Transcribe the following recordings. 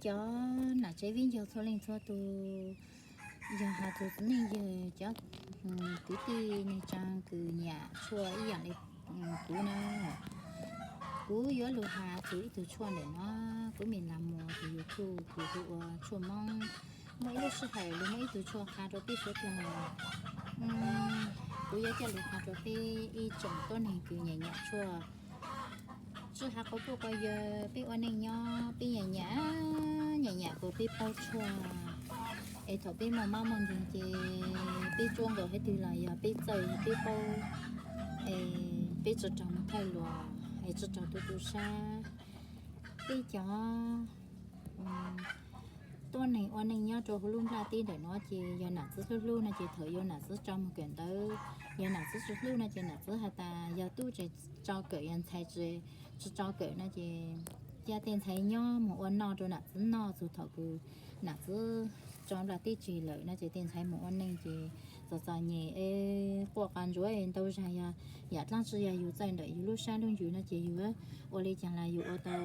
Cov nam tsev viv ncaus txhua leej txhua tus, yog has txog txiv neej yawg cov kwv tij neej tsaa kws nyiam tshuaj ib yaam le kuv na, kuv yuav lug has txug ib tug tshuaj ntawm no. Kuv me las muas tus YouTube kws hu ua Tshuaj Moob, muaj ib lub sij hawm lug muaj ib tug tshuaj qha rua peb suav dlawg. Kuv yuav coj lug qha rua peb ib tsoom tuab neeg kws nyiam nyiam tshuaj. Tsi has quas puj quas yawg, peb ua neej nyob peb nyiam nyiam, nyiam nyiam kuas peb paub tshuaj. Es thaum peb muaj mob muaj nkeeg ces peb tsuab nkaus hab twg los yog peb txawj yog peb paub, es peb tsi raug moog thawj luas, es tsi raug tu tu sab. Peb cov tuab neeg ua neej nyob rua huv lub nplaj teb ntawm no ces yog nam txiv hlub hlub no ces thaum yuav nam txiv tso moog kawm ntawv, yog nam txiv tsi hlub no ces nam txiv has tas yog tub tsi tso kawm, yog ntxhais tsi tso kawm no ces ca tej ntxhais nyob moog ua noj rua nam txiv noj txug thaum kws nam txiv tso nplaj teb tseg lawm no ces tej ntxhais moog ua neej ces txom txom nyem, quaj qas ntsuav. Ntau zag yog yaam dlaab tsi yog yug txawj ntawm yug lub sab lub ntsws no ces yug ua le caag los yug ua tau,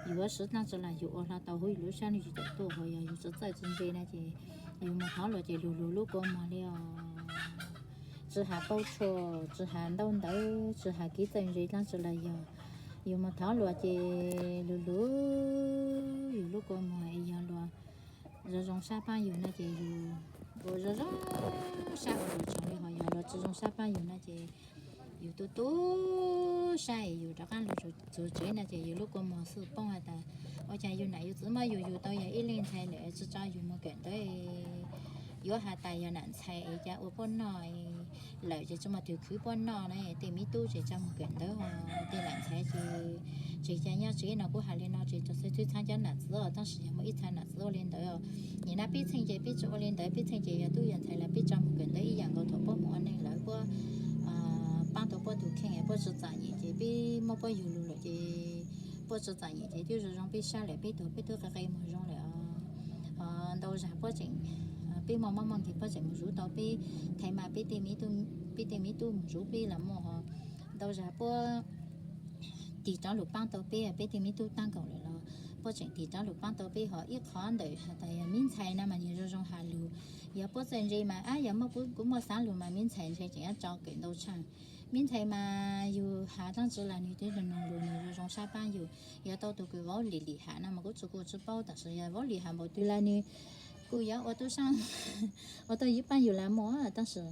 yug ua siv dlaab tsi los yug ua hlo tau huv yug lub sab lub ntsws tawm tuaj. Ho yog yug tsi txawj tsi ntse no ces yug moog thov luas ces lug lug lub kua muag li os. Tsi has paub tshuaj, tsi has ntaub ntawv, tsi has kev txawj ntse dlaab tsi los yog, yug moog thov luas ces lug lug yug lub kua muag. Es yog luas zoo zoo sab paab yug no ces yug ua zoo zoo sab ua luas tsaug li, ho yog luas tsi zoo sab paab yug no ces yug tu tu sab es yug rov qaab lug txug tsev no ces yug lub kua muag xwb poob has tas ua caag yug nam yug txiv muab yug yug tau yog ib leej ntxhais lawm tsi tso yug moog kawm ntawv. Yuav has tas yog nam ntxhais es ca ua puab noj lawm ces tsi muaj tug khwv puab noj na, tej miv tub ces tso moog kawm ntawv, tej nam ntxhais ces tseem ca nyob tsev no. Kuv has li no ces txhua txhua txhaab cov nam txiv os, tab sis yog muaj ib txha nam txiv ua li ntawd. Nim no peb txheej ces peb tsi ua li ntawd, peb txheej ces yog tub yog ntxhais los peb tso moog kawm ntawv ib yaam nkaus thaum puab moog ua neej lawm, puab paab tau puab tug kheej, puab tsi txom nyem ces peb muab puab yug lug lawm ces puab tsi txom nyem ces twb zoo zoo peb sab lawm, peb tug peb tub qe qe moog zoo lawm. Ho ntau zag puab tseem, peb muaj mob muaj nkeeg puab tseem moog zuv tau peb, thaiv mas peb tej miv tub moog zuv peb los muaj. Ho ntau zag puab tig rov lug paab tau peb, peb tej miv tub taab nkaus lawm los puab tseem tig rov lug paab tau peb. Ho ib qhov ntawm has tas yog miv ntxhais no mas nwg zoo zoo has lug, yog puab txawj ntse mas, ab, yog muaj kuv muaj xaav lug mas miv ntxhais ntshai tseem yuav tso kawm ntau tshaj. Miv ntxhais mas yug has dlaab tsi los nwg twb zoo zoo lug, nwg zoo zoo sab paab yug. Yog tau tug kws vauv lim lim has no mas kuv tsi, kuv tsi paub, tab sis yog vauv lim has npaum twg los nwg kuj yuav ua tub saab, ua tau ywj paab yug los muaj, tab sis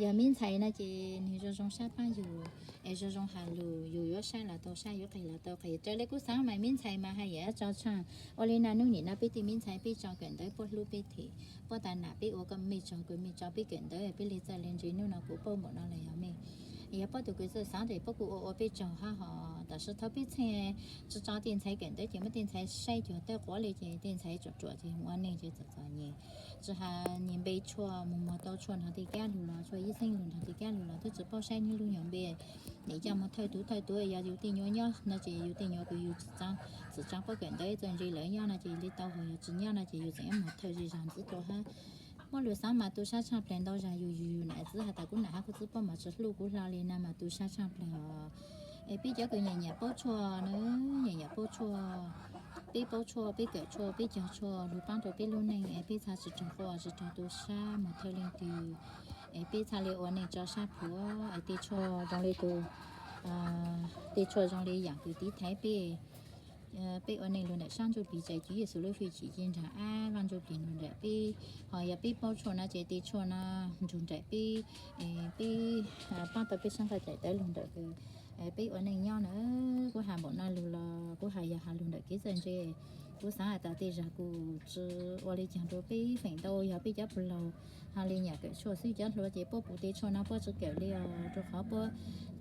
yog miv ntxhais no ces nwg zoo zoo sab paab yug, es zoo zoo has lug, yug yuav sab los tau sab, yuav qis los tau qis. Raws le kuv xaav mas miv ntxhais mas haj yam tso tshaj. Ua li no nub nim no peb tej miv ntxhais peb tso kawm ntawv puab hlub peb thiab, puab tas nam peb ua koj mej tsaug koj mej tso peb kawm ntawv, peb li txawj li ntse nub no kuv paub npaum no los yog mej. Yog puab tug kws txawj xaav tes puab kuj ua ua peb tsaug hab. Ho tam sim thaum peb txheej tsi tso tej ntxhais kawm ntawv ces muab tej ntxhais saib cuag tawb quav li ces tej ntxhais ruam ruam ces ua neej ces txom txom nyem. Tsi has nyem npe tshuaj, moog muag tau tshuaj nrog tej kab lug los, tshuaj yib xeeb lug nrog tej kab lug los twb tsi paub saib nwg lub nyuas npe. Nim coj moog thawj tuv thawj tuv, yog yug tej nyuas nyob no ces yug tej nyuam kws yug txwm tsaa puab kawm ntawv txawj ntse lawm nyob no ces li tau, ho yog tsi nyob no ces yug txawm yuav moog thawj zej zog ntxiv dlua hab. Muab lug xaav mas tu sab tshaj plawg. Ntau zag yug yug yug nam txiv has tas kuv nam hab kuv txiv puab mas tsi hlub kuv hlo li no mas tu sab tshaj plawg os. Es peb cov kws nyiam nyiam paub tshuaj na, nyiam nyiam paub tshuaj, peb paub tshuaj, peb kawm tshuaj, peb cog tshuaj lug paab rua peb lub neej es peb txhaj tsi raug quaj tsi raug tu sab moog thawj leej twg, es peb txhaj li ua neej tso sab plhuav. Es tej tshuaj zoo li tus, tej tshuaj zoo li yaam kws tiv thaiv peb, peb ua neej lug ntawm sab ntsuj plig txais cuv Yexus lub fwj chim ci nraag ab Vaaj Ntsuj Plig lug nraim peb. Ho yog peb paub tshuaj no ces tej tshuaj no nrug nraim peb, peb paab tau peb sab nqaij daim tawv lug nraim kws peb ua neej nyob na. Kuv has npaum no lug los kuv has yog has lug ntawm kev txawj ntse. Kuv xaav has tas tej zag kuj tsi ua li caag rua peb feem ntau, yog peb cov puj laug has li nyam kawm tshuaj xwb. Cov hluas ces puab pum tej tshuaj no puab tsi kawm li os, rua qhov puab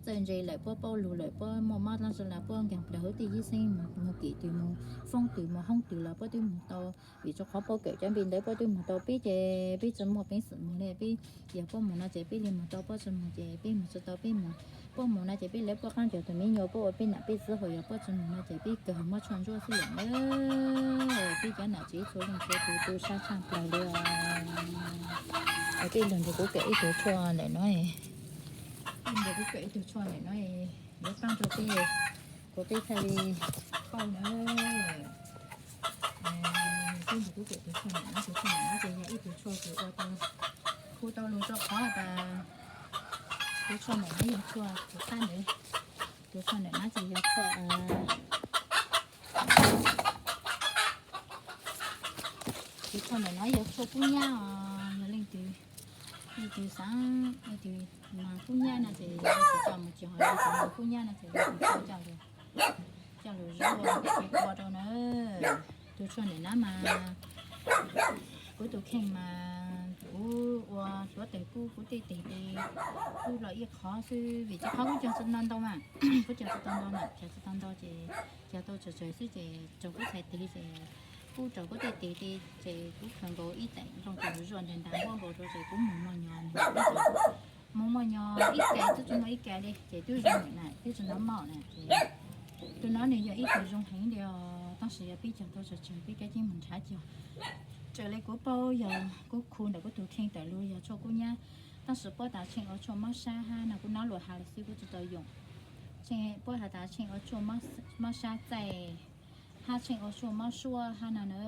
txawj ntse lawm, puab paub lug lawm, puab muaj mob dlaab tsi los puab nkaag plawg huv tej yib xeeb moog, moog kim twg, moog foob twg, moog hoob twg los puab twb moog tau, vim rua qhov puab kawm cov npe ntawd puab twb moog tau. Peb ces peb tsi muaj peev xwm moog li peb, yog puab moog no ces peb li moog tau, puab tsi moog ces peb moog tsi tau. Peb moog, puab moog no ces peb lawv puab qaab cuag tus miv nyuas puab ua peb nam peb txiv, ho yog puab tsi moog no ces peb kawg muab tshuaj ntsuab xwb lawm na. Peb cov nam tsev txhua leej txhua tus tu sab tshaj plawg li os. Peb lug nrug kuv kawm ib tug tshuaj ntawm no, lug nrug kuv kawm ib tug tshuaj ntawm no, yuav paab rua peb, kuas peb txhaj li paub na. Kuv kawm tus tshuaj ntawm no, tus tshuaj ntawm no ces yog ib tug tshuaj kuv ua tau, kuv tau lug rau qhov tas tus tshuaj ntawm no yog tshuaj kuv qab ntawd. Tus tshuaj ntawm no ces yog tshuaj, tus tshuaj ntawm no yog tshuaj kub nyab os. Yog leej twg, leej twg xav, leej twg mas kub nyab no ces leej twg coj mus cog, leej twg mas kub nyab no ces leej twg coj, coj lug zuaj ua rau na. Tus tshuaj ntawm no mas kuv tus kheej mas kuv ua hluav taws kub, kuv tej teg ces kub los ib qho xwb, vim rau qhov kuv cog tsis tau ntau mas, kuv cog tsis tau ntau mas, cog tsis tau ntau ces cog tau tsawg tsawg xwb ces raug kuv txhais tes ces kub raug kuv tej tes ces kuv khaws nkaus ib daim nplooj ces zuaj ntas ntas npuab nkaus rau ces kuv mus moj nyos, mus moj nyos ib ke twb tsis muaj ib ke li ces twb zoo lawm na, twb tsis hnov moj na ces tus no nws yog ib tug zoo heev li os, tab sis yog peb cog tau tsawg tsawg peb kav tsij mus nrhav cog. Raws li kuv paub yog kuv khu ntawm kuv tus kheej tawm lug yog tshuaj kub nyab, tab sis puab tas tsheej ua tshuaj mob sab hab no, kuv nov luag has lawm xwb kuv tsis tau yoom. Tsheej, puab has tas tsheej ua tshuaj mob sab txaij hab tsheej ua tshuaj mob suab hab no na.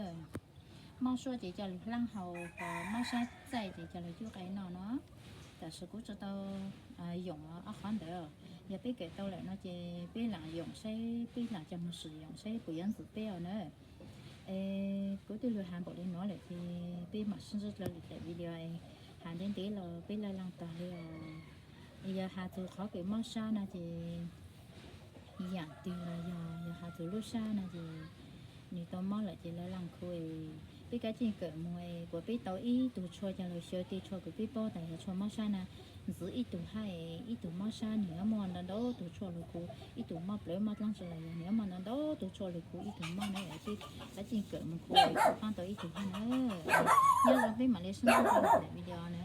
Mob suab ces coj lug hlaab haus, ho mob sab txaij ces coj lug cub qe noj no. Tab sis kuv tsis tau yoom ob qhov ntawd. Yog peb kawm tau lawm no ces peb lam yoom saib, peb lam coj mus swm yoom saib puas yuav ntxim peb os na. Es kuv twb lug has npaum li no lawm ces peb mam sib ntsib dlua lwm daim video es has ntev ntev los peb laj leej tog li os. Yog has txug qhov kws mob sab no ces yaam twg los yog, yog has txug lub sab no ces nws tau mob lawm ces laj leej khu es peb kav tsij kawm mus es kuas peb tau ib tug tshuaj coj lug xyaw tej tshuaj kws peb paub tas yog tshuaj mob sab na. Ntxiv ib tug hab es ib tug mob sab nws yuav muaj ntau ntau tug tshuaj lug khu, ib tug mob plawv mob dlaab tsi los yog nws yuav muaj ntau ntau tug tshuaj lug khu ib tug mob na, es peb kav tsij kawm mus khu es kuas paab tau ib tug hab na. Nyob zoo, peb mam li sib ntsib dlua lwm daim video na.